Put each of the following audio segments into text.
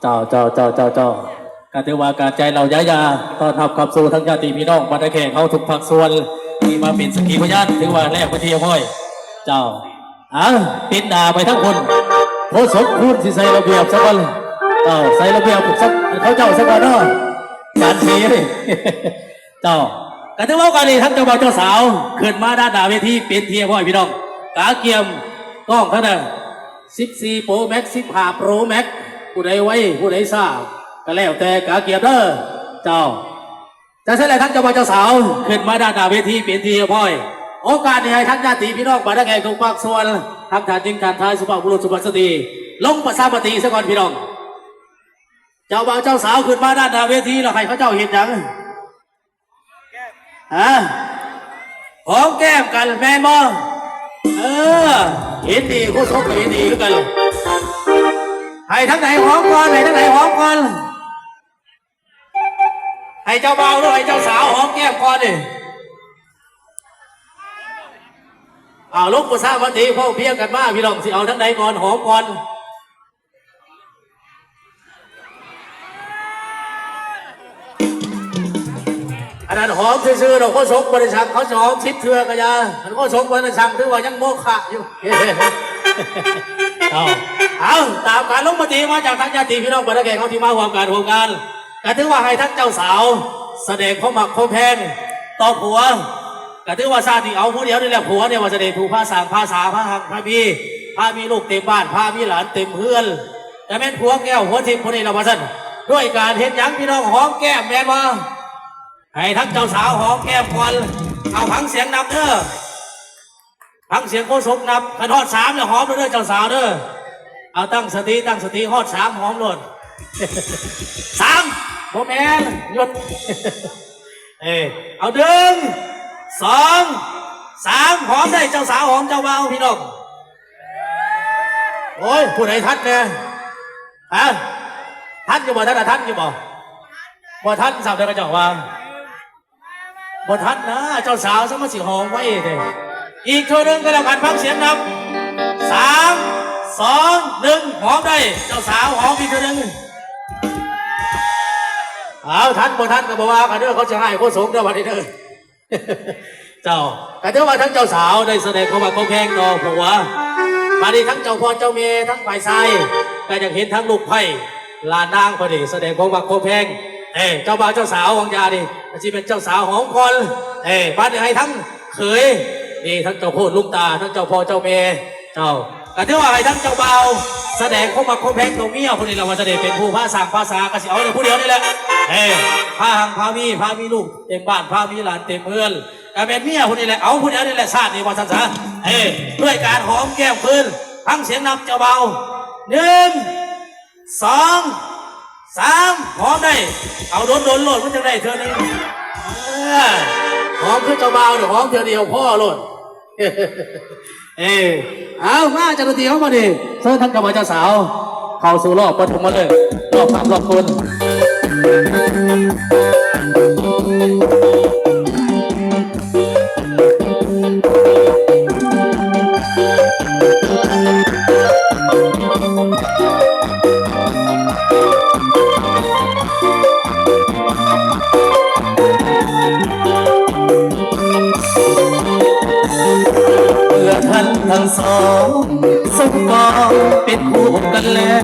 ເຈົ້າ ເຈົ້າ ເຈົ້າ ເຈົ້າ ເຈົ້າ ກໍຖືວ່າການໃຈເຫຼົ່າຍາຢາ ຕ້ອນຮັບເຂົ້າສູ່ທັງຍາດຕິພີ່ນ້ອງບັນດາແຂກເຮົາທຸກພາກສ່ວນ ທີ່ມາເປັນສັກຂີພະຍານ ຖືວ່າແລ້ວເປັນທີ່ຮຽບຮ້ອຍ. ເຈົ້າ ເອົາ ປິດໜ້າໄປທາງພຸ້ນ ໂຄສົກຄູນຊິໃສ່ລະບຽບສາກົນ ເຈົ້າ ໃສ່ລະບຽບເຂົາເຈົ້າສາກ່ອນເນາະ ການສີ ເຈົ້າ ກໍຖືວ່າການນີ້ ທັງເຈົ້າບ່າວເຈົ້າສາວຂຶ້ນມາດ້ານໜ້າເວທີເປັນທີ່ຮຽບຮ້ອຍພີ່ນ້ອງ ກະກຽມກ້ອງທັງນັ້ນ ສິບສີ່ໂປຣແມັກ ສິບຫ້າໂປຣແມັກ ຜູ້ໃດໄວຜູ້ໃດຊ້າກໍແລ້ວແຕ່ກະກຽມເດີ ເຈົ້າ. ຈັ່ງຊັ້ນແຫຼະ ທັງເຈົ້າບ່າວເຈົ້າສາວຂຶ້ນມາດ້ານໜ້າເວທີເປັນທີ່ຮຽບຮ້ອຍ ໂອກາດນີ້ໃຫ້ທັງຍາດຕິພີ່ນ້ອງບັນດາແຂກທຸກພາກສ່ວນ ທັງທ່ານຍິງທ່ານຊາຍ ສຸພາບບຸລຸດສຸພາບສະຕີ ລົງປະຊາມະຕິຊະກ່ອນພີ່ນ້ອງ. ເຈົ້າບ່າວເຈົ້າສາວຂຶ້ນມາດ້ານໜ້າເວທີແລ້ວໃຫ້ເຂົາເຈົ້າເຮັດຫຍັງ? ຮະ ຫອມແກ້ມກັນແມ່ນບໍ່? ເອີ ເຫັນດີ ໂຄສົກກໍເຫັນດີຄືກັນ ໃຫ້ທາງໃດຫອມກ່ອນ ໃຫ້ທາງໃດຫອມກ່ອນ ໃຫ້ເຈົ້າບ່າວ ຫຼື ໃຫ້ເຈົ້າສາວຫອມແກ້ມກ່ອນນີ້ ເອົາ ລົງປະຊາມະຕິພ້ອມພຽງກັນມາ ພີ່ນ້ອງ ຊິເອົາທາງໃດກ່ອນ ຫອມກ່ອນ. ອັນນັ້ນຫອມຊື່ໆດອກ ໂຄສົກບໍ່ໄດ້ສັ່ງ ເຂົາຊິຫອມສິບເທື່ອກໍຢ່າ ຄັນໂຄສົກບໍ່ໄດ້ສັ່ງ ຖືວ່າຍັງໂມຄະຢູ່. ເອົາ ເອົາ ຕາມການລົງມະຕິມາຈາກທາງຍາດຕິພີ່ນ້ອງບັນດາແຂກເຮົາທີ່ມາຮ່ວມການຮ່ວມງານ ກໍຖືວ່າໃຫ້ທັງເຈົ້າສາວສະແດງຄວາມຮັກຄວາມແພງຕໍ່ຜົວ ກໍຖືວ່າຊາດນີ້ເອົາຜູ້ດຽວນີ້ແຫຼະ ຜົວນີ້ວ່າຊະເດ ຜູ້ພາສ້າງພາສາ ພາຮັກພາມີ ພາມີລູກເຕັມບ້ານ ພາມີຫຼານເຕັມເຮືອນ ກະແມ່ນຜົວແກ້ວຫົວທິບຜູ້ນີ້ລະວ່າຊັ້ນ ດ້ວຍການເຮັດຫຍັງພີ່ນ້ອງ ຫອມແກ້ມແມ່ນບໍ່? ໃຫ້ທັງເຈົ້າສາວຫອມແກ້ມກ່ອນ ເອົາຟັງສຽງນັບເດີ ຟັງສຽງໂຄສົກນັບ ຄັນຮອດສາມແລ້ວຫອມໂລດເດີເຈົ້າສາວເດີ ເອົາຕັ້ງສະຕິ ຕັ້ງສະຕິ ຮອດສາມຫອມໂລດ ສາມ ບໍ່ແມ່ນ ຢຸດ ເອີ ເອົາ ໜຶ່ງ ສອງ ສາມ ຫອມໄດ້ເຈົ້າສາວ ຫອມເຈົ້າບ່າວພີ່ນ້ອງ. ໂອ້ຍ ຜູ້ໃດທັນແດ່? ຮະ ທັນຢູ່ບໍ່? ທັນ ທັນຢູ່ບໍ່? ບໍ່ທັນຊ້ຳເດີ ເຂົາເຈົ້າວ່າ ບໍ່ທັນນະ ເຈົ້າສາວ ສະມາຊິຫອມໄວແທ້. ອີກເທື່ອໜຶ່ງກໍແລ້ວກັນ ຟັງສຽງນັບ ສາມ ສອງ ໜຶ່ງ ຫອມໄດ້ ເຈົ້າສາວ ຫອມອີກເທື່ອໜຶ່ງ. ເອົາ ທັນບໍ່ທັນກໍບໍ່ວ່າກັນເດີ ເຂົາຊິໃຫ້ໂຄສົກເດີ ບັດນີ້ເດີ. ເຈົ້າ ກໍຖືວ່າທັງເຈົ້າສາວໄດ້ສະແດງຄວາມຮັກຄວາມແພງຕໍ່ຜົວ ບາດນີ້ທັງເຈົ້າພໍ່ເຈົ້າແມ່ ທັງຝ່າຍຊາຍ ກໍຢາກເຫັນທັງລູກໃພ້ຫຼານນາງເພິ່ນນີ້ສະແດງຄວາມຮັກຄວາມແພງ. ເອີ ເຈົ້າບ່າວເຈົ້າສາວຫວັງຢານີ້ ກໍຊິເປັນເຈົ້າສາວຫອມກ່ອນ. ເອີ ບາດນີ້ໃຫ້ທັງເຂີຍ ນີ້ ທັງເຈົ້າໂພດລຸງຕາ ທັງເຈົ້າພໍ່ເຈົ້າແມ່ ເຈົ້າ ກໍຖືວ່າໃຫ້ທັງເຈົ້າບ່າວສະແດງຄວາມຮັກຄວາມແພງຕໍ່ເມຍຜູ້ນີ້ລະວ່າ ສະແດງເປັນຜູ້ພາສ້າງພາສາ ກໍຊິເອົາແຕ່ຜູ້ດຽວນີ້ແຫຼະ. ເອີ ພາຮັ່ງພາມີ ພາມີລູກເຕັມບ້ານ ພາມີຫຼານເຕັມເຮືອນ ກໍແມ່ນເມຍຜູ້ນີ້ແຫຼະ ເອົາຜູ້ດຽວນີ້ແຫຼະ ຊາດນີ້ວ່າຊັ້ນຊະ. ເອີ ດ້ວຍການຫອມແກ້ມຄືນ ຟັງສຽງນັບເຈົ້າບ່າວ ໜຶ່ງ ສອງ ສາມ ຫອມໄດ້ ເອົາດົນໆໂລດ ມັນຈັ່ງໄດ້ເທື່ອໜຶ່ງ. ເອີ ຫອມຄືເຈົ້າບ່າວນີ້ ຫອມເທື່ອດຽວພໍໂລດ. ເອີ ເອົາ ມາເຈົ້າໜ້າທີ່ເຮົາມານີ້ ເຊີນທັງເຈົ້າບ່າວເຈົ້າສາວ ເຂົ້າສູ່ຮອບປະຖົມມະເລີກ ຮອບຄຳຮອບຄຸນ. ເມື່ອທ່ານທັງສອງສົມປອງເປັນຄູ່ກັນແລ້ວ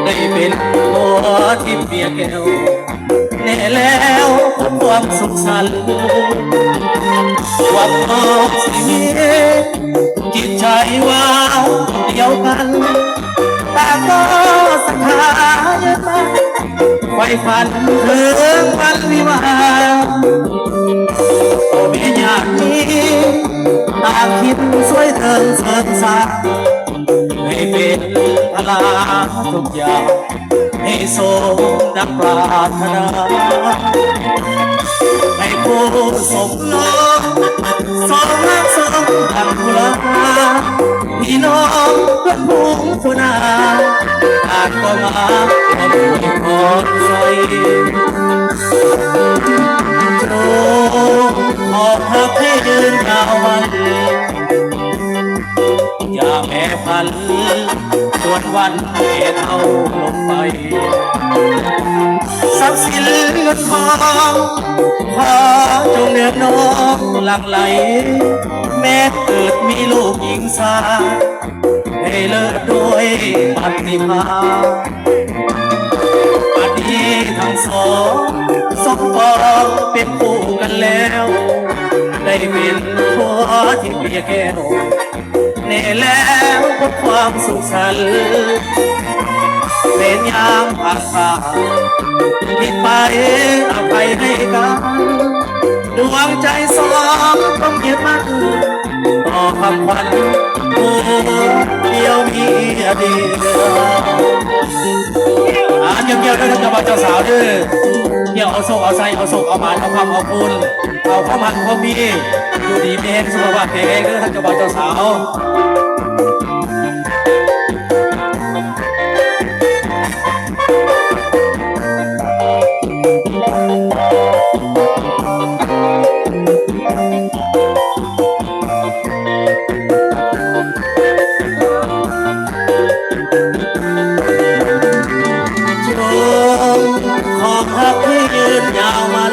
ໄດ້ເປັນຜົວທິບເມຍແກ້ວ ແນ່ແລ້ວຄວາມສຸກສັນ ຫວັງນ້ອງຊິມີຈິດໃຈວ່າດຽວກັນ ຕ່າງກໍສັດທາຍຶດໝັ້ນ ໃຝ່ຝັນເຖິງວັນວິວາ ພໍ່ແມ່ຍາດມີຕ່າງຄິດຊ່ວຍເຕີມເສີມສ້າງ ໃຫ້ເປັນພະລາທຸກຢ່າງ ໃຫ້ສົມດັ່ງປາດຖະໜາ ໃຫ້ຄູ່ສົມລອງ ສອງຮັກສອງພັນຄຸລາ ພີ່ນ້ອງເພື່ອນຝູງຜູ້ນາ ອາດກໍມາຮ່ວມອວຍພອນຊ່ອຍ ຈົ່ງຂອບຮັກໃຫ້ຍືນຍາວໄວ ຢ່າແປຜັນ ຈວນວັນແກ່ເຖົ້າລົງໄປ ຊັບສິນເງິນທອງ ຂໍຈົ່ງເໜືອນ້ອງຫຼັ່ງໄຫຼ ແມ່ເກີດມີລູກຍິງຊາຍ ໃຫ້ເລີດດ້ວຍປາຕິພານ ປານນີ້ທັງສອງ ສົມປອງເປັນຄູ່ກັນແລ້ວ ໄດ້ເປັນຜົວທີ່ເປຍແກ້ວ ແນ່ແລ້ວຄວາມສຸກສັນ ແມ່ນຍາມຜ່ານຜ່ານ ຜິດໄປອະໄພໃຫ້ກັນ ດວງໃຈສອງຕ້ອງຍຶດໝັ້ນ ຕໍ່ຄຳຂວັນຜູ້ດຽວເມຍດຽວ. ອ່າ ກ່ຽວໆ ເດີ ເຈົ້າບ່າວເຈົ້າສາວເດີ ກ່ຽວເອົາໂຊກເອົາໄຊ ເອົາໂຊກເອົາໝານ ເອົາຄຳເອົາຄຸນ ເອົາຄວາມຮັກຄວາມມີ ຢູ່ດີມີແຮງ ສຸຂະພາບແຂງແຮງເດີ ທ່ານເຈົ້າບ່າວເຈົ້າສາວ. ຈົ່ງຂອງຮັກທີ່ຢືນຍາວໝັ້ນ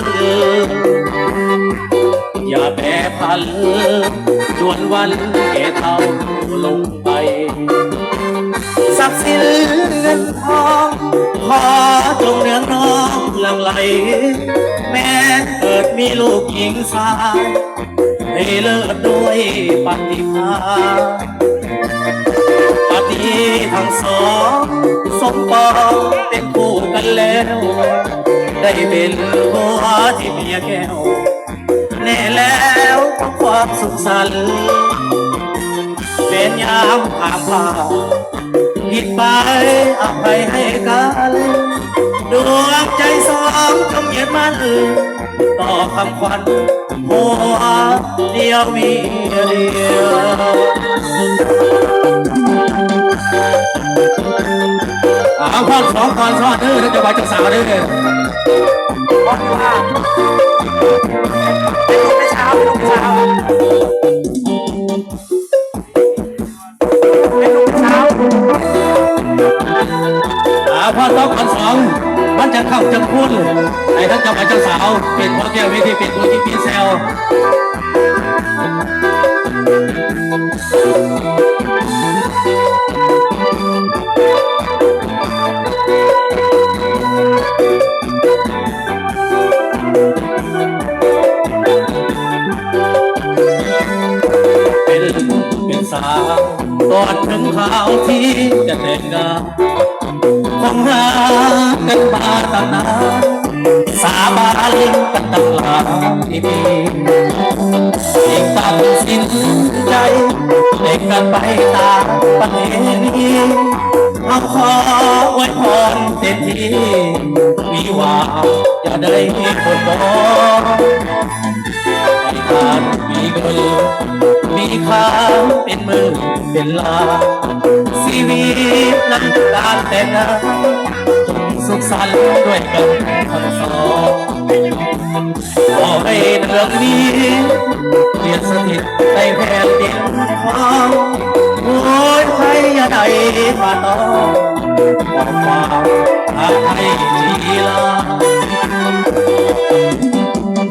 ຢ່າແປຜັນ ຈວນວັນແກ່ເຖົ້າລົງໄປ ຊັບສິນເງິນທອງ ຂໍຈົ່ງເໜືອນ້ອງຫຼັ່ງໄຫຼ ແມ່ເກີດມີລູກຍິງຊາຍ ໃຫ້ເລີດດ້ວຍປາຕິພານ ປານນີ້ທັງສອງ ສົມປອງເປັນຄູ່ກັນແລ້ວ ໄດ້ເປັນຜົວທີ່ເມຍແກ້ວ ແນ່ແລ້ວຄວາມສຸກສັນ ແມ່ນຍາມຜ່ານຜ່ານ ຜິດໄປອະໄພໃຫ້ກັນ ດວງໃຈສອງຈົ່ງຍຶດໝັ້ນ ຕໍ່ຄຳຂວັນຜົວດຽວເມຍດຽວ. ເອົາ ຄອນສອງ ຄອນສອງເດີ ເຈົ້າບ່າວເຈົ້າສາວເດີ ເປັນລູກເປັນສາວ ເປັນລູກເປັນສາວ ເປັນລູກເປັນສາວ. ອ່າ ພໍຕອບຄອນສອງ ມັນຈັ່ງຄ້ຳຈັ່ງຄູນ ໃຫ້ທັງເຈົ້າບ່າວເຈົ້າສາວ ເປັນພໍ່ແກ້ວເວທີ ເປັນຜູ້ທີ່ມີແຊວ ເປັນ ເປັນສາວ ກ່ອນເຖິງຄາວທີ່ຈະແຕ່ງງານ ຄົງຮັກກັນມາຕັ້ງນານ ສາບານກັນຕັ້ງຫຼາຍປີ ອີງຕັ້ງສິນໃຈ ແຕ່ງກັນໄປຕາມປະເພນີ ເຮົາຂໍອວຍພອນເຕັມທີ່ ວິວາຈະໄດ້ຜົນບໍ່ ໃຫ້ທ່ານມີເງິນມີຄາເປັນໝື່ນເປັນລ້ານ ຊີວິດຫຼັງການແຕ່ງງານ ຈົ່ງສຸກສັນດ້ວຍກັນທັງສອງ ຂໍໃຫ້ເລື່ອງນີ້ ສະຖິດໃນແຜ່ນດິນຂອງ ໂອ້ຍ ໃຜຢ່າໄດ້ມາຕ້ອງ ຂໍຄວາມອະໄພທີ່ຫຼາຍ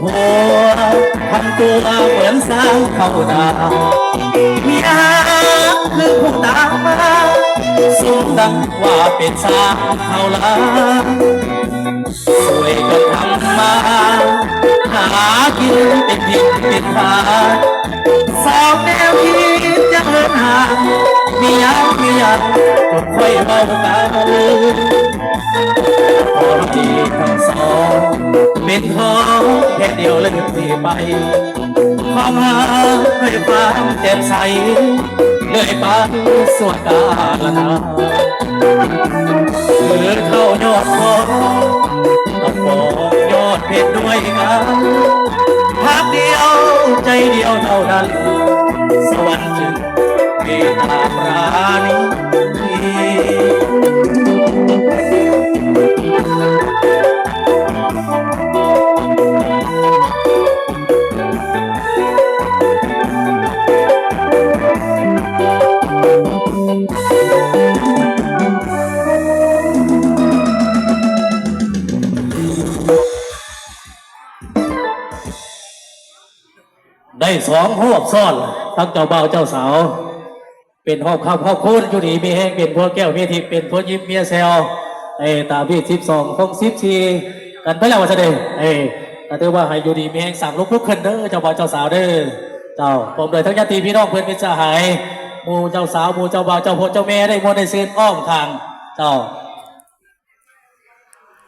ຜົວທຳຕົວເໝືອນຊ້າງເຂົ້າດາ ເມຍຄືຜູ້ຕາມມາ ສົມດັ່ງວ່າເປັນຊ້າງເຂົ້າລາ ຊ່ວຍກັນທຳມາຫາກິນເປັນພິນເປັນທານ ສອງແນວຄິດຈະເຫີນຫ່າງ ມີຫຍັງ ມີຫຍັງ ຈົງຄ່ອຍເວົ້າກັນ ຂໍໃຫ້ທັງສອງ ເປັນທອງແທ່ນດຽວເລີຍໄປ ຄວາມຮັກດ້ວຍຄວາມແຈ່ມໃສ ເລື້ອຍໄປຊົ່ວກາລະນານ ຄືເທົ່າຍອດທອງ ຕ້ອງປອງຍອດເພັດດ້ວຍກັນ ຮັກດຽວໃຈດຽວເທົ່ານັ້ນ ສະຫວັນຈຶ່ງເມດຕາປານີ. ໄດ້ສອງຮອບຊ້ອນ ທັງເຈົ້າບ່າວເຈົ້າສາວ ເປັນຮອບຄ່ຳຮອບຄືນ ຢູ່ດີມີແຮງ ເປັນຜົວແກ້ວເມຍທິບ ເປັນຜົວຍິ້ມເມຍແຊວ ເອີ ຕາມທີສິບສອງ ຂອງສິບສີ່ ກັນໄປແລ້ວວ່າຊັ້ນເດ. ເອີ ກໍຖືວ່າໃຫ້ຢູ່ດີມີແຮງ ສ້າງລຸກລຸກຂຶ້ນເດີ ເຈົ້າບ່າວເຈົ້າສາວເດີ. ເຈົ້າ ພ້ອມດ້ວຍທັງຍາດຕິພີ່ນ້ອງເພື່ອນມິດສະຫາຍ ໝູ່ເຈົ້າສາວ ໝູ່ເຈົ້າບ່າວ ເຈົ້າພໍ່ເຈົ້າແມ່ ໄດ້ມ່ວນໄດ້ຊື່ນອ້ອມຂ້າງ ເຈົ້າ